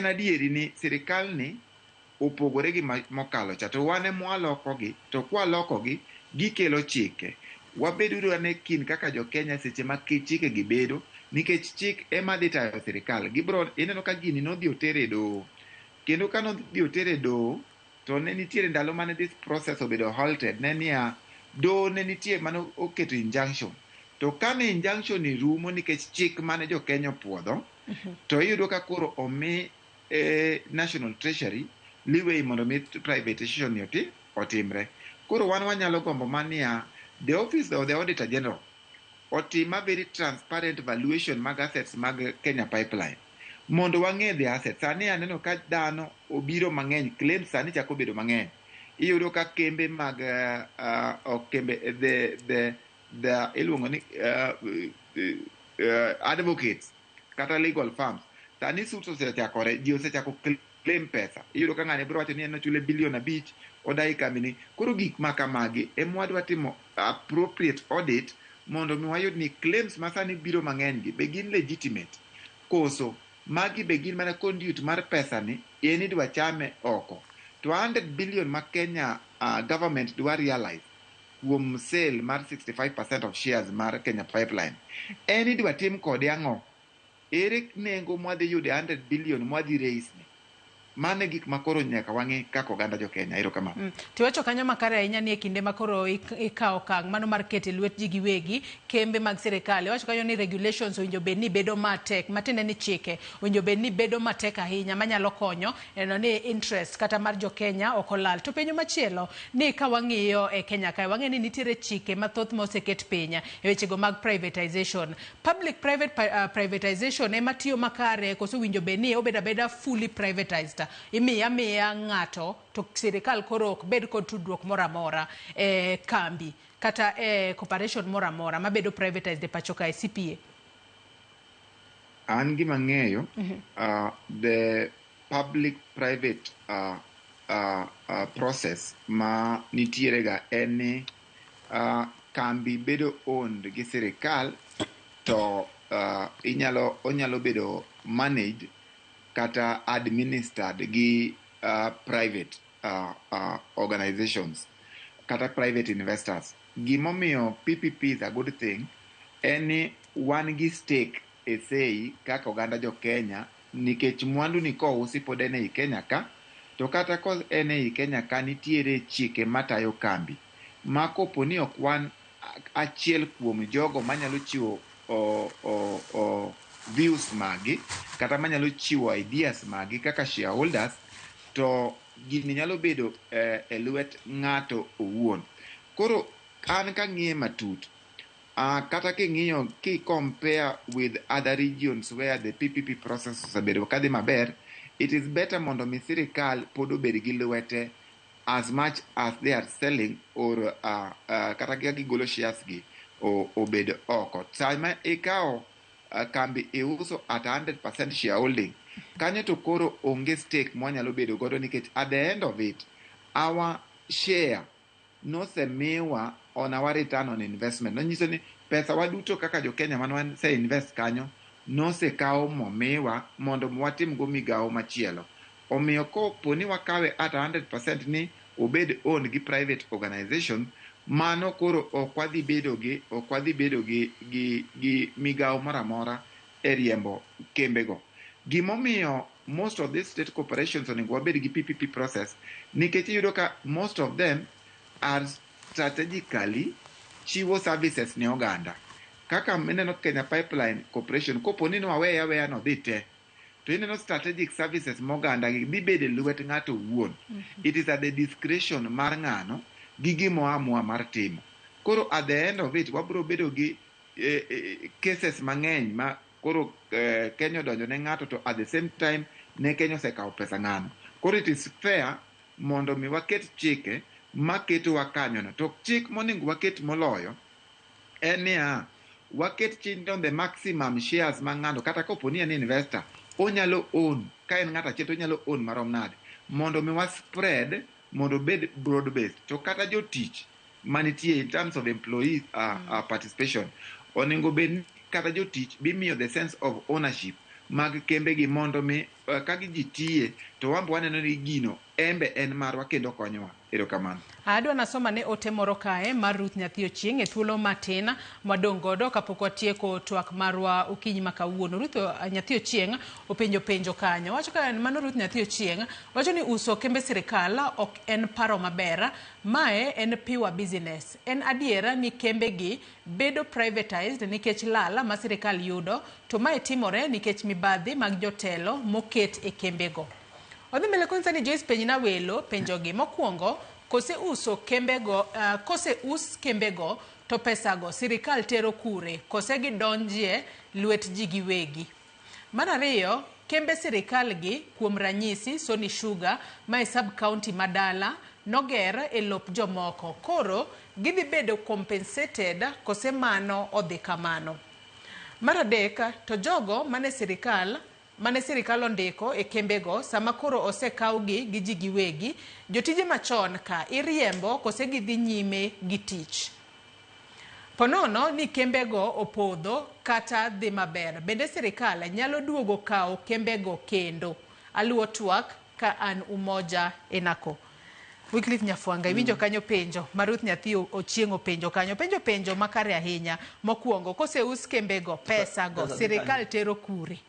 Adieri ni sirikal ni opogore gi mokalo cha, to wan ema walokogi, to kwalokogi gikelo chike. Wabeduru ane kin kaka jo Kenya seche ma chike gi bedo, nikech chik ema dhi tayo sirikal. Gibro ineno ka gini nodhi otere e doho, kendo ka nodhi otere e doho to ne nitiere ndalo mane this process obedo halted. Ne niya, doho ne nitie mane oketo injunction, to kane injunction ni rumo nikech chik mane jo Kenya opuodho, to iyudo ka koro omi National Treasury leeway mondo mi privatization ni otimre. Koro wan wanyalo gombo mania the Office of the Auditor General otim a very transparent valuation mag assets mag Kenya Pipeline mondo wang'e the assets. Sani aneno ka dhano obiro mang'eny, claims sani chako bedo mang'eny. Iyudo ka kembe mag ok kembe, the iluongo ni advocates kata legal firms, sani suits osechakore, ji osechako claim pesa. Iyudo ka ng'ani biro wacho ni en ochule bilion 5 odai kambini. Koro gik ma kamagi ema wadwa timo appropriate audit mondo mi wayud ni claims ma sani biro mang'eny gi be gin legitimate, koso magi be gin mana conduit mar pesa ni en idwa chame oko. To 100 billion ma Kenya government dwa realize kuom sale mar 65% of shares mar Kenya Pipeline, en idwa tim kode ang'o? Ere nengo mwadhi yudo e 100 billion mwadhi raise ni? Mano e gik ma koro nyaka wang'e kaka oganda jo Kenya. Erokamano. Tiwacho kanyo makare ahinya ni e kinde ma koro ikawo okang' mano mar keto e lwet ji giwegi kembe mag sirikal. Iwacho kanyo ni regulations owinjo bed ni bedo matek, matiende ni chike owinjo bed ni bedo matek ahinya manyalo konyo neno ni interest kata mar jo Kenya ok olal. To penjo machielo ni ka wang'iyo e Kenya kae, wang'eyo ni nitiere chike mathoth ma oseket piny e wechego mag privatization. Public private privatization ema tiyo makare, koso owinjo bed ni obedo abeda fully privatized? Imiyo amiya ng'ato to sirikal koro ok bed kod tudruok moro amora e kambi kata e corporation moro amora mabedo privatized e pacho kae, CPA? An gima ng'eyo, the public private process ma nitiere ga en ni kambi bedo owned gi sirikal, to inyalo onyalo bedo managed kata administered gi private organizations kata private investors. Gimomiyo PPP is a good thing en ni wan gi stake e sei kaka oganda jo Kenya, nikech mwandu ni kousi pod en ei Kenya ka, to kata ko en ei Kenya ka, nitiere chike matayo kambi ma kopo ni ok wan achiel kuom jogo manyalo chiwo o views magi kata manyalo chiwo ideas magi kaka shareholders, to gini nyalo bedo e lwet ng'ato owuon. Koro an kang'iye matut, kata king'iyo ki compare with other regions where the PPP process osebedo kadhi maber, it is better mondo mi sirikal pod obed gi lwete as much as they are selling or kata kaka gigolo shares gi obed oko. Sama ikawo kambi iuso at 100% shareholding, kanyo to koro onge stake mwanyalo bedo godo, nikech at the end of it our share nosemiwa on our return on investment. Nonyiso ni pesa wa duto kaka jo Kenya mane wase invest kanyo nosekaw momiwa mondo watim go migawo machielo. Omiyo kopo ni wakawe at 100% ni obed owned gi private organization, mano koro ok wadhi bedo gi migawo moro amora e riembo kembego. Gimomiyo most of these state corporations onego wabed gi PPP process, nikech iyudo ka most of them are strategically chiwo services ne oganda. Kaka ineno Kenya Pipeline Corporation, kopo ni nwaweye aweya nodhi te, to ineno strategic services moganda gi dhi bedo e lwet ng'ato owuon. It is at the discretion mar ng'ano gi gimoamua mar timo. Koro at the end of it wabro bedo gi cases mang'eny ma koro Kenya odonjo ne ng'ato, to at the same time ne Kenya osekawo pesa ng'ano. Koro it is fair mondo mi waket chike maketowa kanyono. To chik monego waket moloyo en niya, waket chik on the maximum shares ma ng'ato, kata kopo ni en investor, onyalo own. Ka en ng'ato achiel to onyalo own marom nade, mondo mi wa spread mondo obed broad based. To kata jotich manitie, in terms of employee participation, onego bed ni kata jotich bimiyo the sense of ownership. mag kembegi mondo mi ka ji tiye to wan be waneno ni gino embe en marwa kendo konyowa. Erokamano. Adwa nasoma ne ote moro kae mar Ruth Nyathi Ochieng' e thuolo matin mwadong' godo kapok watieko twak marwa okinyi ma kawuono. Ruth Nyathi Ochieng' openjo penjo kanyo. Wacho ka mano Ruth Nyathi Ochieng' wacho ni uso kembe sirikal ok en paro maber. Mae en pure business. En adiera ni kembe gi bedo privatized nikech lal ma sirikal yudo, to mae timore nikech mibadhi mag jotelo moket e kembego. Odhi mbele konyisa ni Joyce penjna welo penjogi. Mokwongo, kose uso kembego, kose us kembego to pesago sirikal tero kure, kose gidonjie lwet ji giwegi. Mar ariyo, kembe sirikal gi kuom ranyisi Sony Sugar ma e sub county ma dala noger e lop jomoko. Koro gidhi bedo compensated kose mano odhi kamano. Mar adek, to jogo mane sirikal ondiko e kembego sama koro osekawgi gi ji giwegi, jotije machon ka iriembo kose gidhi nyime gi tich. Ponono ni kembego opodho kata dhi maber, bende sirikal nyalo duogo kawo kembego kendo. Aluwo twak ka an Umoja Enako. Wycliffe Nyafwanga, iwinjo kanyo penjo ma Ruth Nyathi Ochieng' openjo kanyo. Penjo penjo makare ahinya. Mokwongo, kose us kembego, pesago, sirikal tero kure?